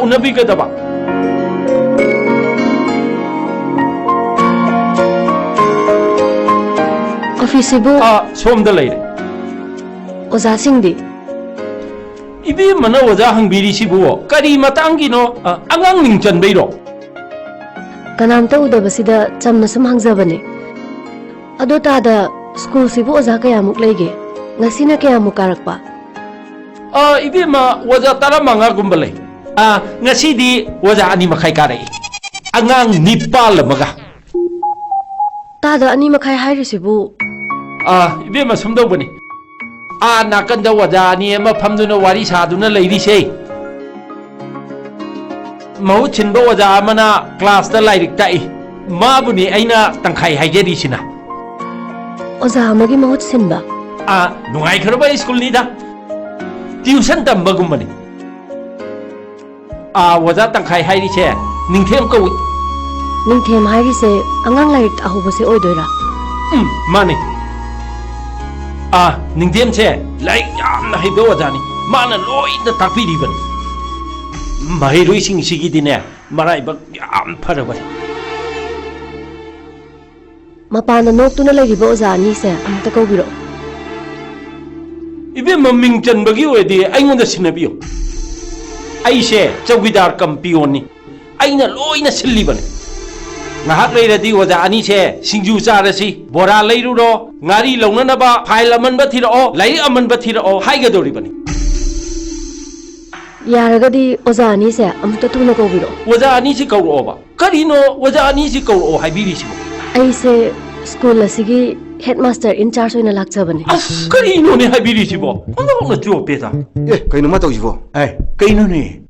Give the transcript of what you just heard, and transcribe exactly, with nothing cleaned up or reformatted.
ꯎꯅꯕꯤꯒꯗꯕ꯫ ꯑꯣꯐꯤꯁꯁꯤꯕꯨ ꯑꯥ, ꯁꯣꯝꯗ ꯂꯩꯔꯦ꯫ ꯑꯣꯖꯥꯁꯤꯡꯗꯤ? ꯏꯕꯦꯝꯃꯅ ꯑꯣꯖꯥ ꯍꯪꯕꯤꯔꯤꯁꯤꯕꯨ ꯀꯔꯤ ꯃꯇꯥꯡꯒꯤꯅꯣ? ꯑ, ꯑꯉꯥꯡ ꯃꯤꯡ ꯆꯟꯕꯩꯔꯣ? ꯀꯅꯥꯝꯇ ꯎꯗꯕꯁꯤꯗ ꯆꯝꯅ ꯁꯨꯝ ꯍꯪꯖꯕꯅꯦ꯫ ꯑꯗꯣ ꯇꯥꯗ, ꯁ꯭ꯀꯨꯜꯁꯤꯕꯨ ꯑꯣꯖꯥ ꯀꯌꯥꯃꯨꯛ ꯂꯩꯒꯦ? ꯉꯁꯤꯅ ꯀꯌꯥꯃꯨꯛ ꯀꯥꯔꯛꯄ? ꯑ, ꯏꯕꯦꯝꯃ, ꯑꯣꯖꯥ ꯇꯔꯥꯃꯉꯥꯒꯨꯝꯕ ꯂꯩ꯫ ꯑ, ꯉꯁꯤꯗꯤ ꯑꯣꯖꯥ ꯑꯅꯤ ꯃꯈꯥꯏ ꯀꯥꯔꯛꯏ꯫ ꯑꯉꯥꯡ ꯅꯤꯄꯥꯜ ꯑꯃꯒ꯫ ꯇꯥꯗ, ꯑꯅꯤ ꯃꯈꯥꯏ ꯍꯥꯏꯔꯤꯁꯤꯕꯨ? ꯑ, ꯏꯕꯦꯝꯃ, ꯁꯨꯝ ꯇꯧꯕꯅꯤ꯫ ꯑꯥ ꯅꯥꯀꯟꯗ ꯑꯣꯖꯥ ꯑꯅꯤ ꯑꯃ ꯐꯝꯗꯨꯅ ꯋꯥꯔꯤ ꯁꯥꯗꯨꯅ ꯂꯩꯔꯤꯁꯦ꯫ ꯃꯍꯨꯠ ꯁꯤꯟꯕ ꯑꯣꯖꯥ ꯑꯃꯅ ꯀ꯭ꯂꯥꯁꯇ ꯂꯥꯏꯔꯤꯛ ꯇꯥꯛꯏ꯫ ꯃꯥꯕꯨꯅꯤ ꯑꯩꯅ ꯇꯪꯈꯥꯏ ꯍꯥꯏꯖꯔꯤꯁꯤꯅ꯫ ꯑꯣꯖꯥ ꯑꯃꯒꯤ ꯃꯍꯨꯠ ꯁꯤꯟꯕ? ꯑꯥ, ꯅꯨꯡꯉꯥꯏꯈ꯭ꯔꯕ ꯁ꯭ꯀꯨꯜꯅꯤꯗ꯫ ꯇ꯭ꯌꯨꯁꯟ ꯇꯝꯕꯒꯨꯝꯕꯅꯤ꯫ ꯑꯥ, ꯑꯣꯖꯥ ꯇꯪꯈꯥꯏ ꯍꯥꯏꯔꯤꯁꯦ ꯅꯤꯡꯊꯦꯝ ꯀꯧꯏ꯫ ꯅꯤꯡꯊꯦꯝ ꯍꯥꯏꯔꯤꯁꯦ ꯑꯉꯥꯡ ꯂꯥꯏꯔꯤꯛ ꯇꯥꯛꯍꯧꯕꯁꯦ ꯑꯣꯏꯗꯣꯏꯔꯥ? ꯎꯝ, ꯃꯥꯅꯤ꯫ ꯑꯥ, ꯅꯤꯡꯊꯦꯝꯁꯦ ꯂꯥꯏꯔꯤꯛ ꯌꯥꯝꯅ ꯍꯩꯕ ꯑꯣꯖꯥꯅꯤ꯫ ꯃꯥꯅ ꯂꯣꯏꯅ ꯇꯥꯛꯄꯤꯔꯤꯕꯅꯤ꯫ ꯃꯍꯩꯔꯣꯏꯁꯤꯡꯁꯤꯒꯤꯗꯤꯅꯦ, ꯃꯔꯥꯏꯕꯛ ꯌꯥꯝ ꯐꯔꯕꯅꯤ꯫ ꯃꯄꯥꯟꯗ ꯅꯣꯛꯇꯨꯅ ꯂꯩꯔꯤꯕ ꯑꯣꯖꯥ ꯑꯅꯤꯁꯦ ꯑꯃꯨꯛꯇ ꯀꯧꯕꯤꯔꯛꯑꯣ꯫ ꯏꯕꯦꯝꯃ, ꯃꯤꯡ ꯆꯟꯕꯒꯤ ꯑꯣꯏꯔꯗꯤ ꯑꯩꯉꯣꯟꯗ ꯁꯤꯟꯅꯕꯤꯌꯨ꯫ ꯑꯩꯁꯦ ꯆꯧꯀꯤꯗꯥꯔ ꯀꯝ ꯄꯤꯌꯣꯟꯅꯤ꯫ ꯑꯩꯅ ꯂꯣꯏꯅ ꯁꯤꯜꯂꯤꯕꯅꯤ꯫ ꯉꯥꯏꯍꯥꯛ ꯂꯩꯔꯗꯤ ꯑꯣꯖꯥ ꯑꯅꯤꯁꯦ ꯁꯤꯡꯖꯨ ꯆꯥꯔꯁꯤ, ꯕꯣꯔꯥ ꯂꯩꯔꯨꯔꯣ, ꯉꯥꯔꯤ ꯂꯧꯅꯅꯕ ꯐꯥꯏꯜ ꯑꯃꯟꯕ ꯊꯤꯔꯛꯑꯣ, ꯂꯥꯏꯔꯤꯛ ꯑꯃꯟꯕ ꯊꯤꯔꯛꯑꯣ ꯍꯥꯏꯒꯗꯧꯔꯤꯕꯅꯤ꯫ ꯌꯥꯔꯒꯗꯤ ꯑꯣꯖꯥ ꯑꯅꯤꯁꯦ ꯑꯃꯨꯛꯇ ꯊꯨꯅ ꯀꯧꯕꯤꯔꯛꯑꯣ꯫ ꯑꯣꯖꯥ ꯑꯅꯤꯁꯤ ꯀꯧꯔꯛꯑꯣꯕ꯫ ꯀꯔꯤꯅꯣ ꯑꯣꯖꯥ ꯑꯅꯤꯁꯤ ꯀꯧꯔꯛꯑꯣ ꯍꯥꯏꯕꯤꯔꯤꯁꯤꯕꯣ? ꯑꯩꯁꯦ ꯁ꯭ꯀꯨꯜ ꯑꯁꯤꯒꯤ ꯍꯦꯗꯃꯥꯁꯇꯔ ꯏꯟ ꯆꯥꯔꯖ ꯑꯣꯏꯅ ꯂꯥꯛꯆꯕꯅꯦ꯫ ꯑꯁ, ꯀꯔꯤꯅꯣꯅꯦ ꯍꯥꯏꯕꯤꯔꯤꯁꯤꯕꯣ? ꯑꯣꯟꯊꯣꯛꯅ ꯆꯣꯞꯄꯦꯗ꯫ ꯑꯦ, ꯀꯩꯅꯣ ꯃꯥ ꯇꯧꯁꯤꯕꯣ? ꯑꯦ, ꯀꯩꯅꯣꯅꯦ?